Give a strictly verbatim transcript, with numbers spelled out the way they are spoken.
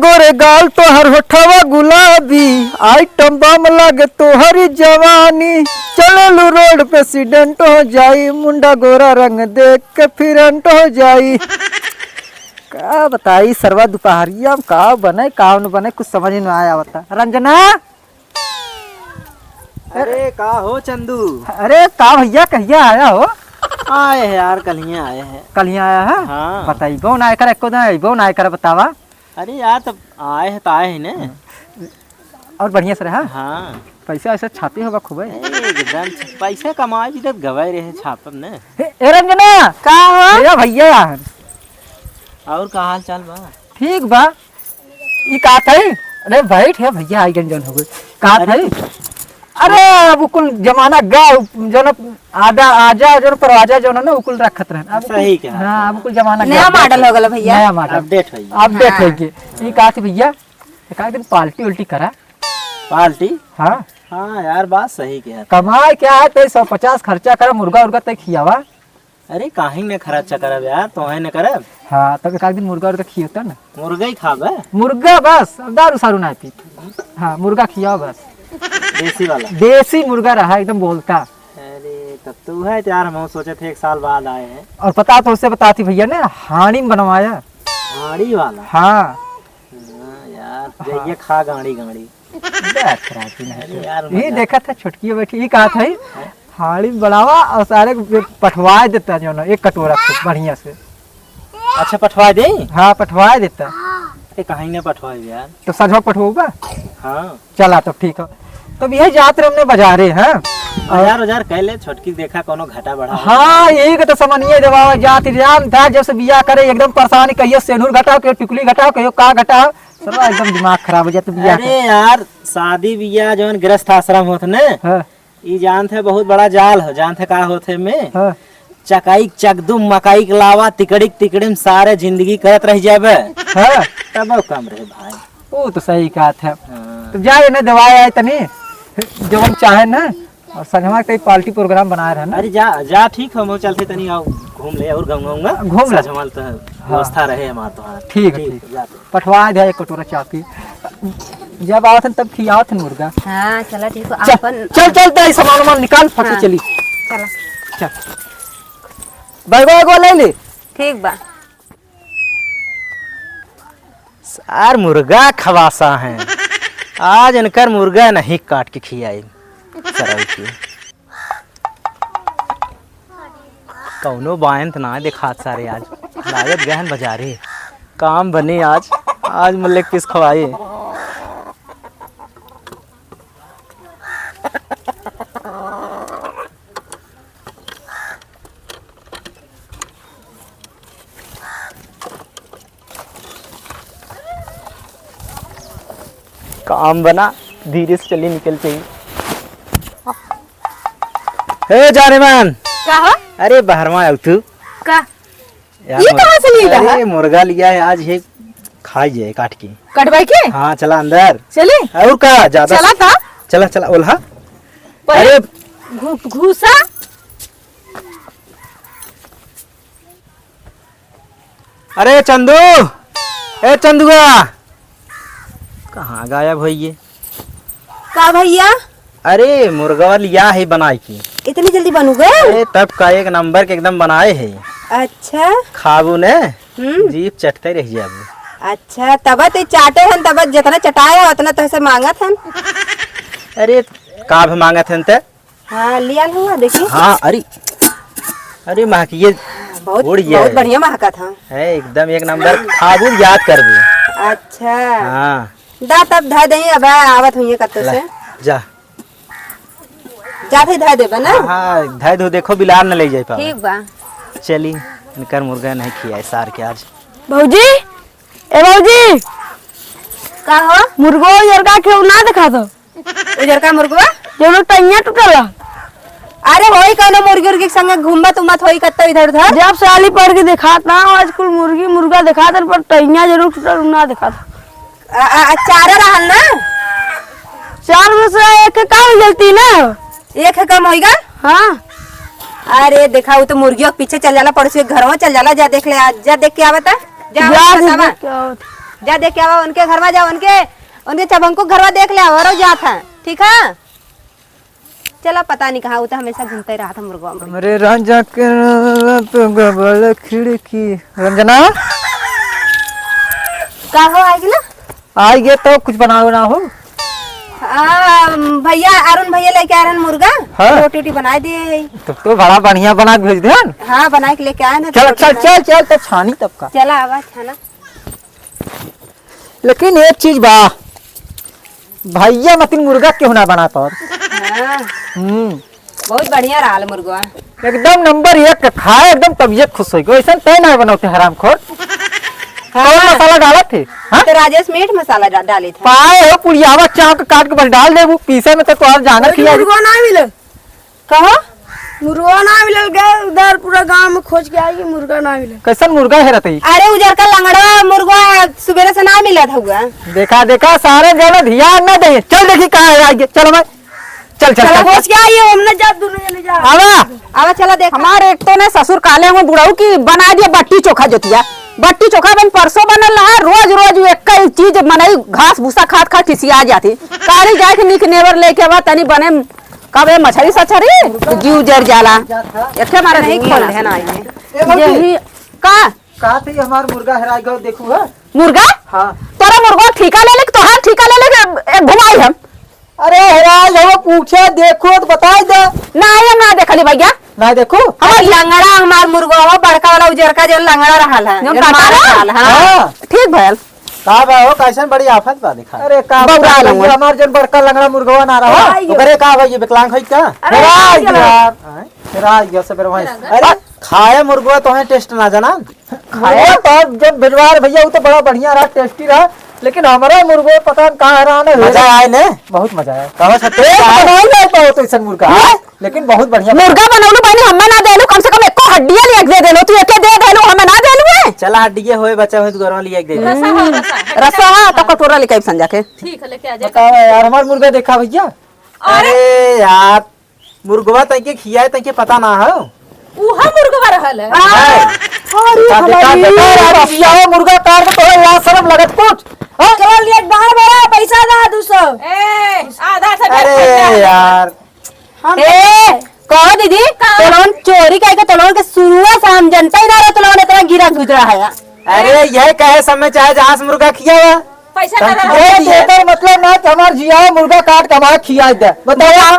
गोरे गाल तोहर होठवा गुलाबी, आइटम बम लागे तोहरी जवानी। चलेलू रोड पे एक्सीडेंट हो जाई, मुंडा गोरा रंग देख के फिरंट हो जाई। का बताई सरवा, दुपहरिया में का बने, का न बने, कुछ समझ में ना आवता। रंजना, अरे का हो चंदू? अरे का भइया, कहिया आया हो? आए हैं यार, कल ही आए हैं। कल ही आया है? हाँ। बताइबो ना एकर, एको दिन अइबो ना एकर, बतावा। अरे यार, तब आए हैं तो आए हैं ने। और बढ़िया से रहा? हाँ। पैसा ऐसे छापी होगा खूबे? एकदम छ-, पैसा कमाए भी तो गवाए रहे छापब ने। ए, ए रंजना! का हो? ए भइया। और का हाल चाल बा? ठीक बा। ई का था? अरे बैठ, हे भइया, आई गन जौन हो गए। का था? अरे। अरे, अब कुल जमाना गा, जौन आदा, आजा, जौन परवाजा, जौन ना, उ कुल रखत रहन। अब सही कुल, कहा। हाँ, अब कुल जमाना नया गा। मॉडल हो गल भइया। नया मॉडल। अपडेट हो गया। अपडेट हाँ। हो गए। ई का था भइया? एक आध दिन पार्टी उल्टी करा। पार्टी? हाँ। हाँ यार, बात सही कहा। कमाए क्या है, ते सौ पचास खर्चा करा, मुर्गा उर्गा ते खियावा। अरे, काहे न खर्चा करब यार, तोहे न करब। हाँ, तब एक आध दिन मुर्गा उर्गा खियोता ना। मुर्गा ही खाबे? मुर्गा बस, अब दारू सारू ना पी। हाँ, मुर्गा खियाओ बस। देसी वाला? देसी मुर्गा रहा, एकदम बोलता। अरे, तब तो है यार, हम सोचे थे एक साल बाद आए हैं। और पता तो उससे बताती भइया ने, हांडी में बनवाया। हांडी वाला? हाँ। हाँ यार, हाँ। जाइए खा गांडी गांडी। बे, खराब ही नहीं अरे तो। यार, ये मजाक। देखा था, छोटकी बैठी, ये कहा था, हैं? हांडी में बनावा और सारे को पठवाए देता जो ना, एक कटोरा खूब बढ़िया से। अच्छा, पठवाए दे? हाँ, पठवाए देता। अरे, कहीं ना पठवाए यार। तो सजवा पठवाऊबा? हाँ। चला, तब ठीक है। तब यही जात रहे हमने बाजारे, हैं? बाजार उजार कह ले, छोटकी देखा कोनो घटा बढ़ा हो। हाँ, यही के तो समनिया जब आवा जात रहे, हम था जब से बियाह करे, एकदम परेशानी, कहियो सेनुर घटाओ, कहियो टिकुली घटाओ, कहियो का घटाओ। सरवा एकदम दिमाग खराब हो जात बियाह अरे के। यार, शादी बियाह जौन गृहस्थ आश्रम होत ने, हाँ। ई जानत है बहुत बड़ा जाल हो, जानत है का होत है में? हाँ। चकाई चकदुम मकाई के लावा तिकड़िक तिकड़िम सारे जिंदगी करत रह जाबे। हाँ। तब कम रहे भाई। वो तो सही कहत है। हाँ। तो जाए ना दवाई आए तनी, जवन चाहे ना, और संझवा के पार्टी प्रोग्राम बनाए रहे ना। अरे जा, जा, ठीक है, हम चलते तनी आओ घूम ले और गाँव गाँव घूम ले। संझवा तो है, हाँ। व्यवस्था रहे हमार तो, हाँ। ठीक है, ठीक, ठीक। जाते। पठवा दे एक कटोरा चाय पी। जब आवत हन तब खियावत हन मुर्गा। हाँ, चला ठीक हो। चल, आपन चल, चल, तई सामान वामान निकाल, फट से हाँ। चली। चला। चल। बैगवा, बैगवा ले ले। ठीक बा। सार मुर्गा खवासा हैं। आज इनकर मुर्गा नहीं काट के खियाई। सरल की। कौनो बायन त ना देखात सारे आज। लागत गहन बाजारे। काम बने आज। आज मुल्ले किस खवाए। काम बना, धीरे से चली, निकल चाहिए। हे जानेमन। का हो? अरे बहरवा आउ तू। का? यार ये मुर-, कहाँ से लिया है? अरे मुर्गा लिया है आज, ये खाई जाए काट के। कटवाई के? हाँ, चला अंदर। चली? और का ज्यादा चला था? चला, चला, ओल्हा। पहले अरे घु-, घुसा। अरे चंदू, ए चंदुआ, कहाँ गायब होइए? का भइया? अरे मुर्गवा लिया है बनाए की। इतनी जल्दी बनू गए? अरे तब का एक नंबर के एकदम बनाए है। अच्छा। खाबू ने? हम्म। जीभ चटते रह जाबू। अच्छा, तब तो चाटे हन, तब जितना चटाए है उतना तोहसे मांगत हन। अरे का भी मांगत हन ते? हाँ, लिया हुआ, देखी। हाँ, अरे, अरे, महक, ये बहुत, उड़ गया बहुत है। बढ़िया महका था। है, एकदम एक नंबर, खाबू याद करबू। अच्छा। हाँ। दा तब धर दही, अब आवत हुई कत्तो ला, से। जा। जा थे धर देबा ना? हाँ, हाँ, धर दो, देखो, बिलार न ले जाए पावे। ठीक बा। चली, इनकर मुर्गा नहीं खियाए सार के आज। भौजी, ए भौजी। का हो? मुर्गो उजरका केहू ना देखा तो। उजरका मुर्गवा? जौन टैया टूटल ह। अरे होई कौनो मुर्गी उर्गी के संगे घूमत उमत होई कत्तो इधर उधर। जब से आली पढ़ के देखात ना हो, आज कुल मुर्गी मुर्गा देखात हन, पर टैया जरूर टूटल ना देखात। आ, आ, आ, चारा रहल ना? चार में से एक का हो गलती ना? एक है कम होई गा? हाँ। अरे देखा, वो तो मुर्गियों के पीछे चल जाला, पड़ोसी के घरों चल जाला, जा देख ले, आ, जा देख के आवता। जा, जा, बतावा। देख के आवत। जा देख के आवा उनके घरवा, जा उनके, उनके चभंकू घरवा देख ले आवा, और जात है, ठीक है? चला, पता नहीं कहाँ, वो तो हमेशा घूमते रहा था मुर्गवा में। हमरे राजा के पे गबल खिड़की। रंजना, का हो, आएगी ना? आई गे तो कुछ बनाओ ना हो। आ, भैया, अरुण भैया लेके आ रहे हैं मुर्गा, हाँ। रोटी वोटी बनाए दिए है। तब तो बड़ा बढ़िया बना के भेज दे। हाँ, बना के लेके आए ना, चल, रोटी चल, बना चल, चल, तो छानी तब का। चला, आवा, छाना। लेकिन एक चीज बा, भैया मतिन मुर्गा क्यों ना बना पर। हाँ। हम्म। बहुत बढ़िया रहल मुर्गवा। एकदम नंबर एक के खाए, एकदम तबियत खुश होइ गई। ऐसा तय ना बनौते हरामखोर। हाँ। कौन मसाला डालत थे? हाँ? तो राजेश मीट मसाला डा-, डाले थे। पाए हो पुड़ियावा चाँव के काट के बस डाल देबू, पीसे में तो तोहार जानत ही है। मुर्गवा ना मिलल। कहो? मुर्गवा ना मिलल, गए उधर पूरा गांव में खोज के आई, मुर्गा ना मिलल। कैसन मुर्गा है रतई? अरे उजरका लंगड़वा मुर्गवा सुबेरे से ना मिलत हुआ। देखा, देखा, सारे जने ध्यान ना दे। चल देखी कहाँ है, आइए, चलो भाई। चल, चल, चला, चल, पहुँच चल। गया ये, हमने जा, दोनों जने जा। आवा। आवा, चला देख। हमार एक तो ने ससुर काले हुए बुढ़ऊ की बना दिया बट्टी चोखा जोतिया। बट्टी चोखा बन परसों बनल रहा, रोज, रोज एक ही चीज मनई घास भूसा खात खात खिसिया जाती। कारी जाए के निक नेवर लेके आवा, तनी बने कबे मछरी सछरी, जीव जर जाला। एक ठे हमारा नहीं नहीं खोल है ना ये। ए, भौजी। यही का? का थे हमार मुर्गा हेराय गयो, देखू है? मुर्गा? हाँ। तोरा मुर्गा ठीका ले ले, तोहार ठीका ले ले, ए, घुमाई हम। अरे, हेराय हो, पूछे, देखो तो बताई दे। ना, ये ना देखली भैया। ना देखो? हमार लंगड़ा, हमार मुर्गा हो, बड़का वाला उजरका जौन लंगड़ा रहल है, जौन जौन काटा मार रहा? रहल, हाँ। हाँ। ठीक भयल। का बा हो, कैसन बड़ी आफत बा, देखा। अरे, का बउरा बता, लंगड़ा। ये हमार जौन बड़का लंगड़ा मुर्गवा ना रहा, हाँ, ये ओकरे का बा, ये विकलांग है का? अरे, हेराय ये गया। आय, हेराय गया सबेरे वहीं। अरे, खाए मुर्गवा तो है, टेस्ट ना जाना। खाया तो जब भिजवार भैया, वो तो बड़ा बढ़िया रहा, टेस्टी रहा, लेकिन हमारा मुर्गो पता न कहाँ रहा ना। मजा आए ने? बहुत मजा आया। कहो छत्तीस एक का है? बनाई नहीं पाओ तो ऐसा मुर्गा, हैं? लेकिन बहुत बढ़िया। मुर्गा बनौलू बहनी, हमें ना देलू, कम से कम एको हड्डियाँ लिया के दे देलू, तू एके दे देलू, हमें ना देलू है। चला हड्डिये होए बचा होए तो गरवा लिया के दे दे। रसा हो, रसा। रसा, हाँ, तो कटोरा लेके आई संजा के। ठीक है, लेके आ जा। बताओ यार, हमार मुर्गा देखा भैया। अरे अरे यार, मुर्गवा तैके खियाए तैके पता ना हो। उहा मुर्गवा रहल है। आ, अरे देखा, देखा, हमारी देखा, यार, रसिया हो, मुर्गा काट के तोहरा लाज शरम लगत कुछ? हाँ? चलो, लिए बाहर बड़ा पैसा दा दू सौ। ए, आधा से अरे ढेर पैसा। यार। हम ए, कहो दीदी, का? तोलोन चोरी कइके तोलोन के शुरुए से हम जनता ही ना रहे, तोलोन इतना गिरा गुजरा है। अरे, यह कहे समय चाहे जहाँ से मुर्गा खिया हुआ। पैसा तब ना रहे। खिया दिए। एकर मतलब ना कि हमार जिया मुर्गा काट के हमारा खिया दे। बताओ।